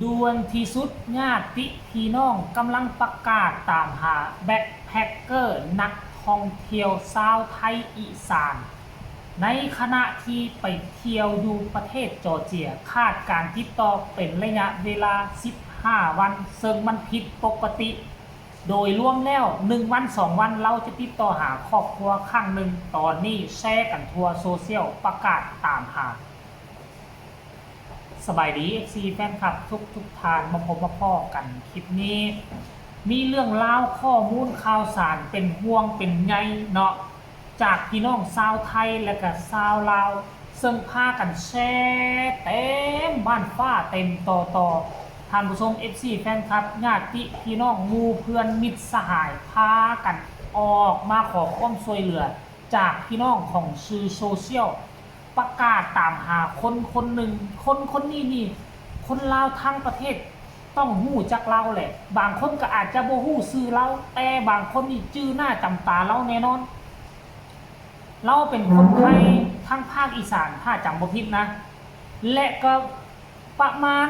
ດ່ວນທີ່ສຸດ, ຍາດຕິພີ່ນ້ອງກຳລັງປະກາດຕາມຫາແບັກແພັກເກີນັກທ່ອງທ່ຽວຊາວໄທອີສານ, ໃນຂະນະທີ່ໄປທ່ຽວຢູ່ປະເທດຈໍເຈຍ ຂາດການຕິດຕໍ່ເປັນໄລຍະເວລາສິບຫ້າວັນ, ເຊິ່ງມັນຜິດປົກກະຕິ. ໂດຍລວມແລ້ວ ໜຶ່ງວັນສອງວັນ ລາວຈະຕິດຕໍ່ຫາຄອບຄົວຄັ້ງໜຶ່ງ. ຕອນນີ້ແຊກັນທົ່ວໂຊຊຽວ ປະກາດຕາມຫາ. ສະບາຍດີ ເອັຟຊີ ແຟນຄລັບທຸກໆທ່ານ, ມາພົບມາພໍ້ກັນຄລິບນີ້ ມີເລື່ອງລາວ ຂໍ້ມູນຂ່າວສານເປັນຫ່ວງເປັນໃຍເນາະ ຈາກພີ່ນ້ອງຊາວໄທ ແລະກະຊາວລາວ ເຊິ່ງພາກັນແຊເຕັມບ້ານຟ້າເຕັມຕໍ່ໆ. ທ່ານຜູ້ຊົມ ເອັຟຊີ ແຟນຄລັບ, ຍາດຕິພີ່ນ້ອງ ໝູ່ເພື່ອນມິດສະຫາຍ ພາກັນອອກມາຂໍຄວາມຊ່ວຍເຫຼືອຈາກພີ່ນ້ອງຂອງສື່ໂຊຊຽວ. ປະກາດຕາມຫາຄົນຄົນໜຶ່ງ. ຄົນຄົນນີ້ນີ້ ຄົນລາວທັງປະເທດຕ້ອງຮູ້ຈັກລາວແຫຼະ, ບາງຄົນກໍອາດຈະບໍ່ຮູ້ຊື່ລາວ, ແຕ່ບາງຄົນນີ້ຈື່ໜ້າຈຳຕາລາວແນ່ນອນ. ລາວເປັນຄົນໄທທາງພາກອີສານ ຖ້າຈຳບໍ່ຜິດນະ, ແລະກໍປະມານ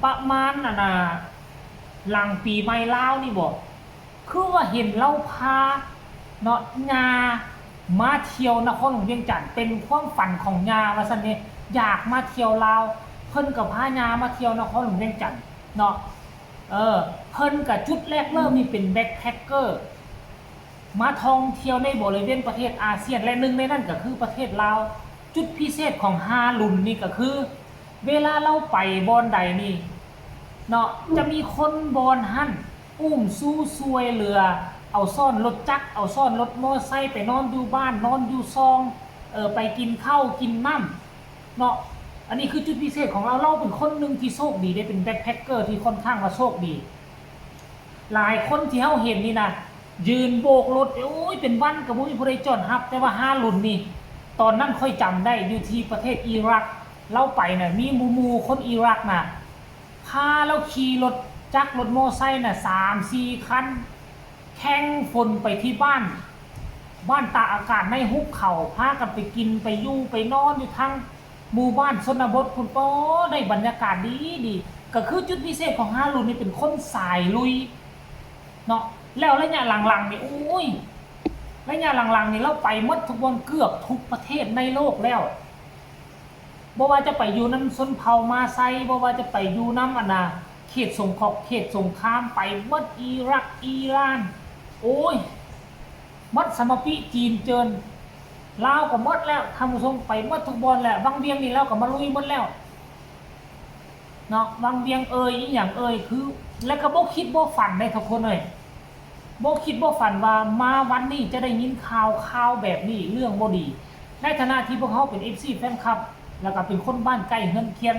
ປະມານ ອັນນ່າ ຫຼັງປີໃໝ່ລາວນີ້ບໍ ຄືວ່າເຫັນລາວພາເນາະ ຍ່າມາທ່ຽວນະຄອນຫຼວງວຽງຈັນ, ເປັນຄວາມຝັນຂອງຍ່າວ່າຊັ້ນເດ, ຢາກມາທ່ຽວລາວ, ເພິ່ນກໍພາຍ່າມາທ່ຽວນະຄອນຫຼວງວຽງຈັນເນາະ. ເອີ ເພິ່ນກໍຈຸດແລກເລີ່ມນີ້ເປັນແບັກແພັກເກີ ມາທ່ອງທ່ຽວໃນບໍລິເວນປະເທດອາຊຽນ ແລະ ໜຶ່ງໃນນັ້ນກໍຄືປະເທດລາວ. ຈຸດພິເສດຂອງຮ່າລຸນນີ້ກໍຄື ເວລາລາວໄປບ່ອນໃດນີ້ເນາະ ຈະມີຄົນບ່ອນຫັ້ນ ອຸ້ມຊູຊ່ວຍເຫຼືອ, ເອົາຊ້ອນລົດຈັກ, ເອົາຊ້ອນລົດມໍໄຊໄປນອນຢູ່ບ້ານ, ນອນຢູ່ຊ່ອງ, ເອີ ໄປກິນເຂົ້າກິນນ້ຳເນາະ. ອັນນີ້ຄືຈຸດພິເສດຂອງລາວ. ລາວເປັນຄົນໜຶ່ງທີ່ໂຊກດີເດ້, ເປັນແບັກແພັກເກີທີ່ຄ່ອນຂ້າງວ່າໂຊກດີ. ຫຼາຍຄົນທີ່ເຮົາເຫັນນີ້ນະ ຢືນໂບກລົດ, ໂອ້ຍ ເປັນວັນກໍບໍ່ມີຜູ້ໃດຕ້ອນຮັບ, ແຕ່ວ່າຮ່າລຸນນີ້ ຕອນນັ້ນຂ້ອຍຈຳໄດ້ ຢູ່ທີ່ປະເທດອີຣັກ, ລາວໄປນະ ມີໝູ່ໆຄົນອີຣັກນະ ພາລາວຂີ່ລົດຈັກລົດມໍໄຊນະ ສາມສີ່ຄັນ ແຂ່ງຝົນໄປທີ່ບ້ານ, ບ້ານຕາກອາກາດໃນຫຸບເຂົາ, ພາກັນໄປກິນໄປຢູ່ໄປນອນຢູ່ທາງ ໝູ່ບ້ານຊົນນະບົດພຸ້ນ. ໂອ້ ໄດ້ບັນຍາກາດດີໆ. ກໍຄືຈຸດພິເສດຂອງຮ່າລຸນນີ້ ເປັນຄົນສາຍລຸຍເນາະ. ແລ້ວໄລຍະຫຼັງໆນີ້ ໂອ້ຍ ໄລຍະຫຼັງໆນີ້ ລາວໄປໝົດທຸກບ່ອນ, ເກືອບທຸກປະເທດໃນໂລກແລ້ວ. ບໍ່ວ່າຈະໄປຢູ່ນຳຊົນເຜົ່າມາໄຊ, ບໍ່ວ່າຈະໄປຢູ່ນຳ ອັນນ່າ ເຂດສົງຄອມ, ເຂດສົງຄາມ, ໄປໝົດ, ອີຣັກ, ອີຣານ, ໂອ້ຍ ໝົດສະມະປິ, ຈີນເຈີນ, ລາວກໍໝົດແລ້ວ ທ່ານຜູ້ຊົມ, ໄປໝົດທຸກບ່ອນແລ້ວ. ວັງວຽງນີ້ລາວກໍມາລຸຍໝົດແລ້ວເນາະ, ວັງວຽງເອີຍ ອີ່ຫຍັງເອີຍ, ຄື ແລ້ວກໍບໍ່ຄິດບໍ່ຝັນເດ້ທຸກຄົນເອີຍ, ບໍ່ຄິດບໍ່ຝັນວ່າມາວັນນີ້ຈະໄດ້ຍິນຂ່າວ ຂ່າວແບບນີ້, ເລື່ອງບໍ່ດີ. ໃນຖານະທີ່ພວກເຮົາເປັນ ເອັຟຊີ ແຟນຄລັບ ແລ້ວກໍເປັນຄົນບ້ານໃກ້ເຮືອນຄຽນ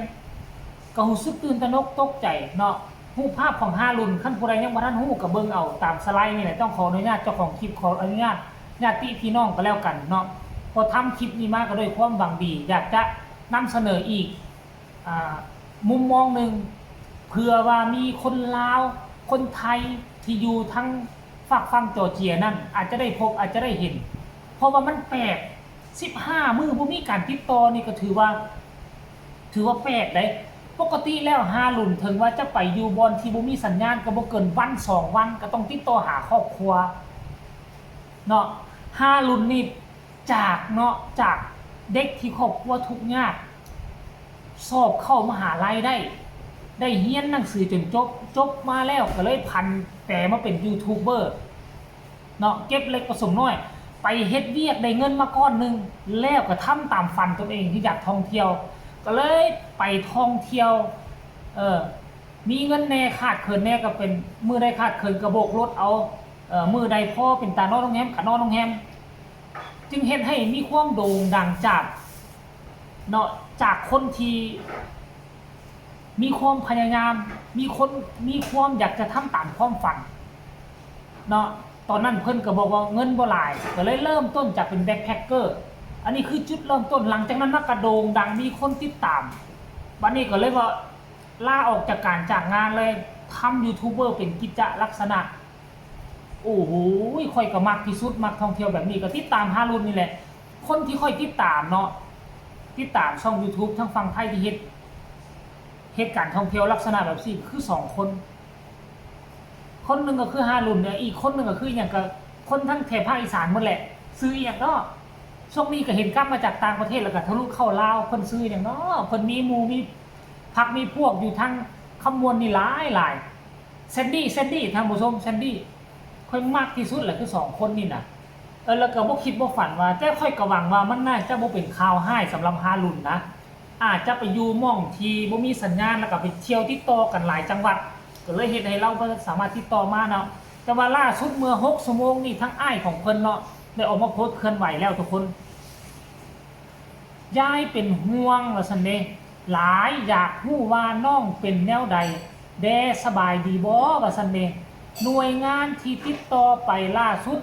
ກໍຮູ້ສຶກຕື່ນຕະໜົກຕົກໃຈເນາະ. ຮູບພາບຂອງຮ່າລຸນ ຄັນຜູ້ໃດຍັງບໍ່ທັນຮູ້ກໍເບິ່ງເອົາຕາມສະໄລນີ້ແຫຼະ. ຕ້ອງຂໍອະນຸຍາດເຈົ້າຂອງຄລິບ, ຂໍອະນຸຍາດຍາດຕິພີ່ນ້ອງກໍແລ້ວກັນເນາະ, ເພາະທຳຄລິບນີ້ມາກໍດ້ວຍຄວາມຫວັງດີ ຢາກຈະນຳສະເໜີອີກ ອາ ມຸມມອງໜຶ່ງ ເພື່ອວ່າມີຄົນລາວ ຄົນໄທທີ່ຢູ່ທາງຟາກຝັ່ງຈໍເຈຍນັ້ນ ອາດຈະໄດ້ພົບ ອາດຈະໄດ້ເຫັນ, ເພາະວ່າມັນແປກ. ສິບຫ້າມື້ບໍ່ມີການຕິດຕໍ່ນີ້ກໍຖືວ່າ ຖືວ່າແປກເດ້. ປົກກະຕິແລ້ວຮ່າລຸນ ເຖິງວ່າຈະໄປຢູ່ບ່ອນທີ່ບໍ່ມີສັນຍານ ກໍບໍ່ເກີນວັນສອງວັນ ກໍຕ້ອງຕິດຕໍ່ຫາຄອບຄົວເນາະ. ຮ່າລຸນນີ້ ຈາກເນາະ ຈາກເດັກທີ່ຄອບຄົວທຸກຍາກ ສອບເຂົ້າມະຫາໄລໄດ້, ໄດ້ຮຽນໜັງສືຈົນຈົບ, ຈົບມາແລ້ວກໍເລີຍຜັນແປມາເປັນຢູທູບເບີເນາະ, ເກັບເລັກປະສົມນ້ອຍ, ໄປເຮັດວຽກໄດ້ເງິນມາກ້ອນໜຶ່ງ ແລ້ວກໍທຳຕາມຝັນຕົນເອງທີ່ຢາກທ່ອງທ່ຽວ, ກໍເລີຍໄປທ່ອງທ່ຽວ, ເອີ ມີເງິນແດ່ ຂາດເຂີນແດ່ກໍເປັນ, ມື້ໃດຂາດເຂີນກໍໂບກລົດເອົາ, ເອີ ມື້ໃດພໍເປັນຕານອນໂຮງແຮມກໍນອນໂຮງແຮມ. ຈຶ່ງເຮັດໃຫ້ມີຄວາມໂດ່ງດັງຈາກເນາະ, ຈາກຄົນທີ່ມີຄວາມພະຍາຍາມ, ມີຄົນ ມີຄວາມຢາກຈະທຳຕາມຄວາມຝັນເນາະ. ຕອນນັ້ນເພິ່ນກໍບອກວ່າເງິນບໍ່ຫຼາຍ, ກໍເລີຍເລີ່ມຕົ້ນຈາກເປັນແບັກແພັກເກີ. ອັນນີ້ຄືຈຸດເລີ່ມຕົ້ນ, ຫຼັງຈາກນັ້ນມາກໍໂດ່ງດັງ, ມີຄົນຕິດຕາມ. ບັດນີ້ກໍເລີຍວ່າລາອອກຈາກການຈາກງານເລີຍ, ທຳຢູທູບເບີເປັນກິດຈະລັກສະນະ. ໂອ້ໂຫ ຂ້ອຍກໍມັກທີ່ສຸດ, ມັກທ່ອງທ່ຽວແບບນີ້, ກໍຕິດຕາມຮ່າລຸນນີ້ແຫຼະ. ຄົນທີ່ຂ້ອຍຕິດຕາມເນາະ, ຕິດຕາມຊ່ອງຢູທູບທາງຝັ່ງໄທທີ່ເຮັດ ເຮັດການທ່ອງທ່ຽວລັກສະນະແບບຊີ້ຄືສອງຄົນ ຄົນໜຶ່ງກໍຄືຮາລຸນ ແລະ ອີກຄົນໜຶ່ງກໍຄືຫຍັງ ກໍຄົນທັງແຖບພາກອີສານໝົດແຫຼະ. ຊື່ອີຫຍັງເນາະ? ຊ່ວງນີ້ກໍເຫັນກັບມາຈາກຕ່າງປະເທດ ແລ້ວກໍທະລຸເຂົ້າລາວ. ເພິ່ນຊື່ຫຍັງເນາະ? ເພິ່ນມີໝູ່ມີພັກມີພວກຢູ່ທາງຄຳມ່ວນນີ້ຫຼາຍໆ. ແຊນດີ້ ແຊນດີ້ ທ່ານຜູ້ຊົມ ແຊນດີ້ ຂ້ອຍມັກທີ່ສຸດແຫຼະ ຄືສອງຄົນນີ້ນະ. ເອີ ແລ້ວກໍບໍ່ຄິດບໍ່ຝັນວ່າ ແຕ່ຂ້ອຍກໍຫວັງວ່າມັນໜ້າຈະບໍ່ເປັນຂ່າວຮ້າຍສຳລັບຮາລຸນນະ. ອາດຈະໄປຢູ່ໝ່ອງທີ່ບໍ່ມີສັນຍານ ແລ້ວກໍໄປທ່ຽວຕິດຕໍ່ກັນຫຼາຍຈັງຫວັດ ກໍເລີຍເຮັດໃຫ້ລາວບໍ່ສາມາດຕິດຕໍ່ມາເນາະ. ແຕ່ວ່າລ່າສຸດເມື່ອຫົກຊົ່ວໂມງນີ້ ທາງອ້າຍຂອງເພິ່ນເນາະ ໄດ້ອອກມາໂພສເຄື່ອນໄຫວແລ້ວທຸກຄົນ. ຍາຍເປັນຫ່ວງວ່າຊັ້ນເດ ຫຼາຍ ຢາກຮູ້ວ່ານ້ອງເປັນແນວໃດແດ່ ສະບາຍດີບໍ່ວ່າຊັ້ນເດ. ໜ່ວຍງານທີ່ຕິດຕໍ່ໄປລ່າສຸດ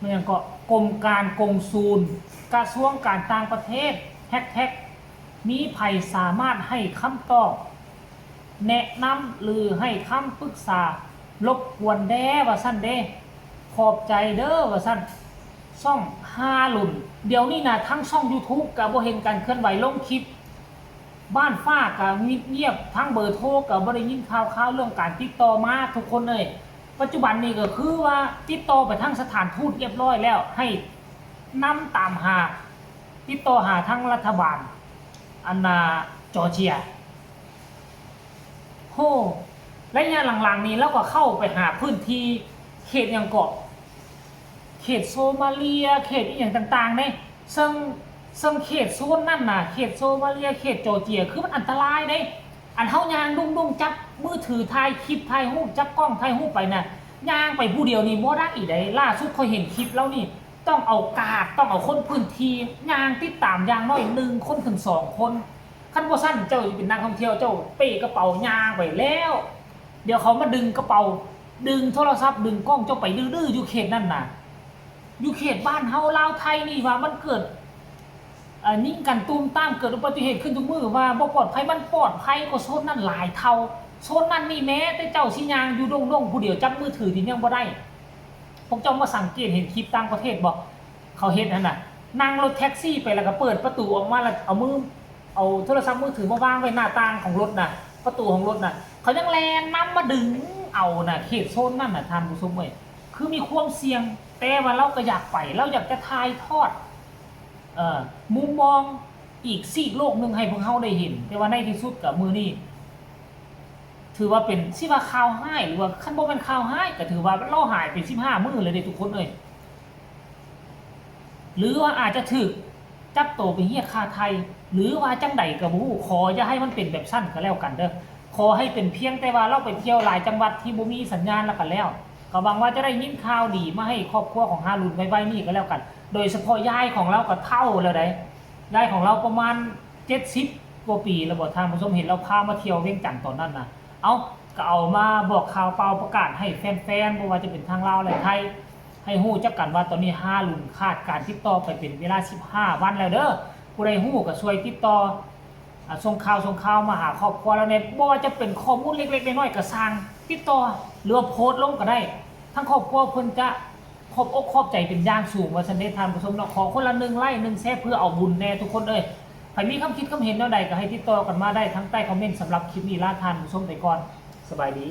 ແມ່ນຫຍັງເກາະ ກົມການກົງສູນ ກະຊວງການຕ່າງປະເທດ ແຮັດແທັກ ມີໃຜສາມາດໃຫ້ຄຳຕອບ ແນະນຳ ຫຼື ໃຫ້ຄຳປຶກສາ ລົບກວນແດ່ວ່າຊັ້ນເດ. ຂອບໃຈເດີວ່າຊັ້ນ. ຊ່ອງຮາລຸນ ດຽວນີ້ນະ ທັງຊ່ອງຢູທູບກະບໍ່ເຫັນການເຄື່ອນໄຫວລົງຄລິບ ບ້ານຟ້າກະງຽບໆ ທັງເບີໂທກະບໍ່ໄດ້ຍິນຂ່າວຄາວເລື່ອງການຕິດຕໍ່ມາທຸກຄົນເອີຍ. ປັດຈຸບັນນີ້ກໍຄືວ່າຕິດຕໍ່ໄປທາງສະຖານທູດຮຽບຮ້ອຍແລ້ວ ໃຫ້ນຳຕາມຫາ ຕິດຕໍ່ຫາທາງລັດຖະບານ ອັນນ່າ ຈໍເຈຍ. ໂຫ ໄລຍະຫຼັງໆນີ້ລາວກໍເຂົ້າໄປຫາພື້ນທີ່ເຂດຫຍັງເກາະ ເຂດໂຊມາເລຍ ເຂດອີ່ຫຍັງຕ່າງໆເດ້ ເຊິ່ງ ເຊິ່ງເຂດໂຊນນັ້ນນະ ເຂດໂຊມາເລຍ ເຂດຈໍເຈຍ ຄືມັນອັນຕະລາຍເດ້. ອັນເຮົາຍ່າງດຸ້ງໆ ຈັບມືຖືຖ່າຍຄລິບ ຖ່າຍຮູບ ຈັບກ້ອງຖ່າຍຮູບໄປນະ ຍ່າງໄປຜູ້ດຽວນີ້ບໍ່ໄດ້ເດ້. ລ່າສຸດຂ້ອຍເຫັນຄລິບລາວນີ້ ຕ້ອງເອົາກາດ ຕ້ອງເອົາຄົນພື້ນທີ່ຍ່າງຕິດຕາມຢ່າງໜ້ອຍໜຶ່ງຄົນເຖິງສອງຄົນ. ຄັນບໍ່ຊັ້ນເຈົ້າຊິເປັນນັກທ່ອງທ່ຽວ ເຈົ້າເປ້ກະເປົາຍ່າງໄປແລ້ວ ດຽວເຂົາມາດຶງກະເປົາ ດຶງໂທລະສັບ ດຶງກ້ອງເຈົ້າໄປດື້ໆ ຢູ່ເຂດນັ້ນນະ. ຢູ່ເຂດບ້ານເຮົາລາວໄທນີ້ວ່າມັນເກີດ ເອີ ຍິງກັນຕູມຕາມ ເກີດອຸບັດຕິເຫດຂຶ້ນທຸກມື້ ວ່າບໍ່ປອດໄພ ມັນປອດໄພກວ່າໂຊນນັ້ນຫຼາຍເທົ່າ. ໂຊນນັ້ນນີ້ແມ້ແຕ່ເຈົ້າຊິຍ່າງຢູ່ດົງໆ ຜູ້ດຽວຈັບມືຖືນີ້ຍັງບໍ່ໄດ້. ພວກເຈົ້າມາສັງເກດເຫັນຄລິບຕ່າງປະເທດບໍ່? ເຂົາເຮັດຫັ້ນນະ ນັ່ງລົດແທັກຊີໄປ ແລ້ວກໍເປີດປະຕູອອກມາ ແລ້ວເອົາມື ເອົາໂທລະສັບມືຖືມາວາງໄວ້ໜ້າຕ່າງຂອງລົດນະ ປະຕູຂອງລົດນະ ເຂົາຍັງແລ່ນນຳມາດຶງເອົານະ. ເຂດໂຊນນັ້ນນະ ທ່ານຜູ້ຊົມເອີຍ ຄືມີຄວາມສ່ຽງ ແຕ່ວ່າລາວກໍຢາກໄປ ລາວຢາກຈະຖ່າຍທອດ ເອີ ມຸມມອງອີກຊີກໂລກໜຶ່ງໃຫ້ພວກເຮົາໄດ້ເຫັນ. ແຕ່ວ່າໃນທີ່ສຸດກໍມື້ນີ້ ຖືວ່າເປັນ ຊິວ່າຂ່າວຮ້າຍ ຫຼືວ່າ ຄັນບໍ່ແມ່ນຂ່າວຮ້າຍ ກໍຖືວ່າລາວຫາຍໄປສິບຫ້າມື້ແລ້ວເດ້ທຸກຄົນເອີຍ. ຫຼືວ່າອາດຈະຖືກຈັບໂຕໄປຮຽກຄ່າໄຖ່ ຫຼືວ່າຈັ່ງໃດກໍບໍ່ຮູ້. ຂໍຢ່າໃຫ້ມັນເປັນແບບຊັ້ນກໍແລ້ວກັນເດີ. ຂໍໃຫ້ເປັນພຽງແຕ່ວ່າລາວໄປທ່ຽວຫຼາຍຈັງຫວັດທີ່ບໍ່ມີສັນຍານແລ້ວກໍແລ້ວ. ກໍຫວັງວ່າຈະໄດ້ຍິນຂ່າວດີມາໃຫ້ຄອບຄົວຂອງຮາລຸນໄວໆນີ້ກໍແລ້ວກັນ ໂດຍສະເພາະຍາຍຂອງລາວກໍເຖົ້າແລ້ວໃດ໋. ຍາຍຂອງລາວປະມານເຈັດສິບກວ່າປີແລ້ວບໍ ທ່ານຜູ້ຊົມ ເຫັນລາວພາມາທ່ຽວວຽງຈັນຕອນນັ້ນນະ. ເອົ້າ ກໍເອົາມາບອກຂ່າວປ່າວປະກາດໃຫ້ແຟນໆ ບໍ່ວ່າຈະເປັນທາງລາວ ແລະ ໄທ ໃຫ້ຮູ້ຈັກກັນວ່າ ຕອນນີ້ຮາລຸນຂາດການຕິດຕໍ່ໄປເປັນເວລາສິບຫ້າວັນແລ້ວເດີ. ຜູ້ໃດຮູ້ກໍຊ່ວຍຕິດຕໍ່ ອາ ສົ່ງຂ່າວ ສົ່ງຂ່າວມາຫາຄອບຄົວລາວແດ່. ບໍ່ວ່າຈະເປັນຂໍ້ມູນເລັກໆນ້ອຍໆກໍຊ່າງ ຕິດຕໍ່ ຫຼືວ່າໂພສລົງກໍໄດ້. ທາງຄອບຄົວເພິ່ນຈະຂອບອົກຂອບໃຈເປັນຢ່າງສູງວ່າຊັ້ນເດ ທ່ານຜູ້ຊົມເນາະ. ຂໍຄົນລະໜຶ່ງໄລ້ ໜຶ່ງແຊ ເພື່ອເອົາບຸນແດ່ທຸກຄົນເອີຍ. ໃຜມີຄຳຄິດຄຳເຫັນແນວໃດກໍໃຫ້ຕິດຕໍ່ກັນມາໄດ້ທາງໃຕ້ຄອມເມັນ. ສຳລັບຄລິບນີ້ລາທ່ານຜູ້ຊົມໄປກ່ອນ. ສະບາຍດີ.